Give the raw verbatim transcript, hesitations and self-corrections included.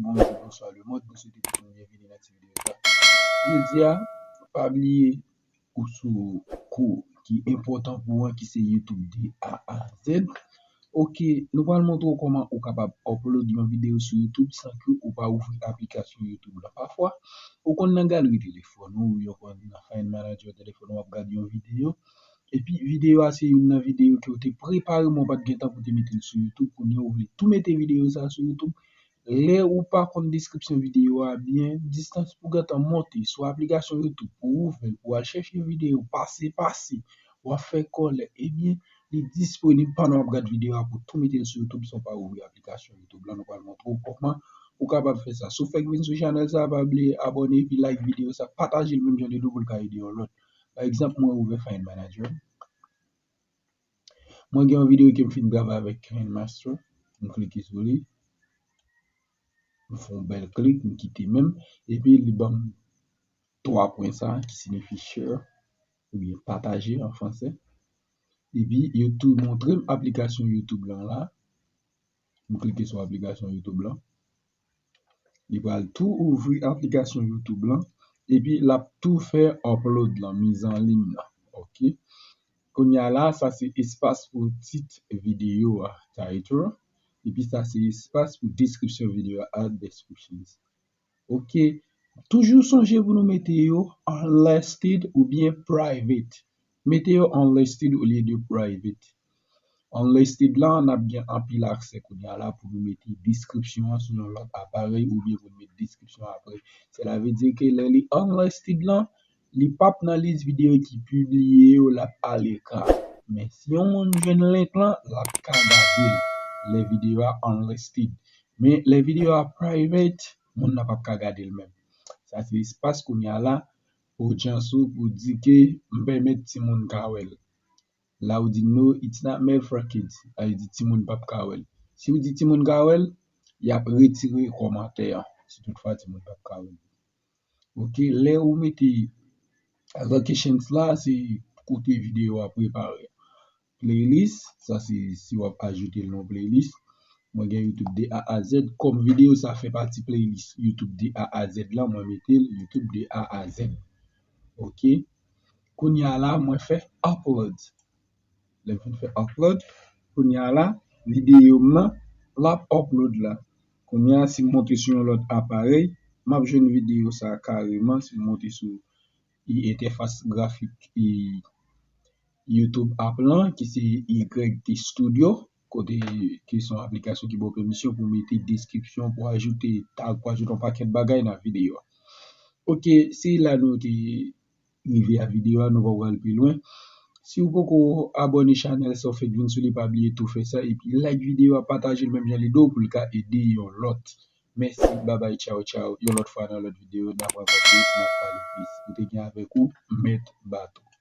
bonjou, bonswa lemonn, nou swete tout moun byenvini nan ti videyo sa. Jodi a, pa bliye ou sou kou ki enpòtan pou ou an, ki se YouTube de A a Z. Ok, nou pral montre w kòman ou kapab upload yon videyo sou YouTube san ke ou pa ouvri aplikasyon YouTube la. Pafwa, ou konn nan galri telefòn ou, ou konn nan Find Manager telefòn ou, w ap gade yon videyo. Epi videyo a se youn nan videyo ke w te prepare, men w pa t gen tan pou w te mete l sou YouTube. Kounye a ou vle tou mete videyo sa a sou YouTube. Lè ou pa konn deskripsyon videyo a byen, distans pou gentan monte sou aplikasyon YouTube pou w ouvè l, pou w al chèche videyo, pase, pase, w ap fè kòlè, ebyen, li disponib pandan w ap gad videyo a pou tou mete l sou YouTube san w pa ouvri aplikasyon YouTube la. Nou pral montre w kòman ou kapab fè sa. Si w fèk vin sou chanèl sa, pa bliye abòne epi like videyo sa, pataje l menm jan de dou pou l ka ede yon lòt. Pa egzanp, mwen ouvè Find Manager. Mwen gen yon videyo ke m fin travay avèk KineMaster. M klike sou li. M fè yon bèl klik, m kite menm. Epi li ban m twa pwen sa ki siyifi share oubyen pataje an fransè. Epi yo tou montre m aplikasyon YouTube lan la. M klike sou aplikasyon YouTube lan. Li pral tou ouvri aplikasyon YouTube lan. Epi l ap tou fè upload lan, mizanliy lan. Ok. Kounye a la, sa se espas pou tit videyo a, title. Epi sa se espas pou deskripsyon videyo a, descriptions. Ok. Toujou sonje pou nou mete yo unlisted oubyen private. Mete yo unlisted olye de private. Unlisted lan, n ap gen anpil aksè kounye a la pou nou mete deskripsyon an sou yon lòt aparèy oubyen pou nou mete deskripsyon apre. Sela vle di ke lè li unlisted lan, li p ap nan lis videyo ki pibliye yo, l ap aleka. Men si yon moun jwenn link lan, l ap ka gade l lè videyo a unlisted. Men lè videyo a private, moun nan p ap ka gade l menm. Sa se espas kounye a la, odyans ou pou di ke m pèmèt timoun ka wè l. La ou di no, it's not made for kids. Sa vle di timoun p ap ka wè l. Si ou di timoun ka wè l, y ap retire kòmantè an. Si toutfwa timoun p ap ka wè l. Ok, lè ou mete locations la, se kote videyo a prepare. Playlist, sa se si w ap ajoute l nan playlist. Mwen gen YouTube de A a Z. Kòm videyo sa fè pati playlist YouTube de A a Z la, mwen mete l YouTube de A a Z. Ok. Kounye a la, mwen fè upload. Lè m fin fè upload, kounye a la, videyo m nan, l ap upload la. Kounye a, si m monte sou yon lòt aparèy, m ap jwenn videyo sa a kareman. Si m monte sou i entèfas grafik i YouTube app lan, ki se Y T Studio, kote ki se yon aplikasyon ki ba w pèmisyon pou mete deskripsyon, pou ajoute tag, pou ajoute yon pakèt bagay nan videyo a. Ok, se la nou te rive a videyo a, nou pa pral pi lwen. Si w poko abòne chanèl sa, w fèk vin sou li, pa bliye tou fè sa, epi like videyo a, pataje l menm jan li do pou l ka ede yon lòt. Mèsi, babay, tchaw, tchaw. Yon lòt fwa nan lòt videyo, n ap rankontre, n ap pale plis. Ou te gen avèk ou, Mèt Bato.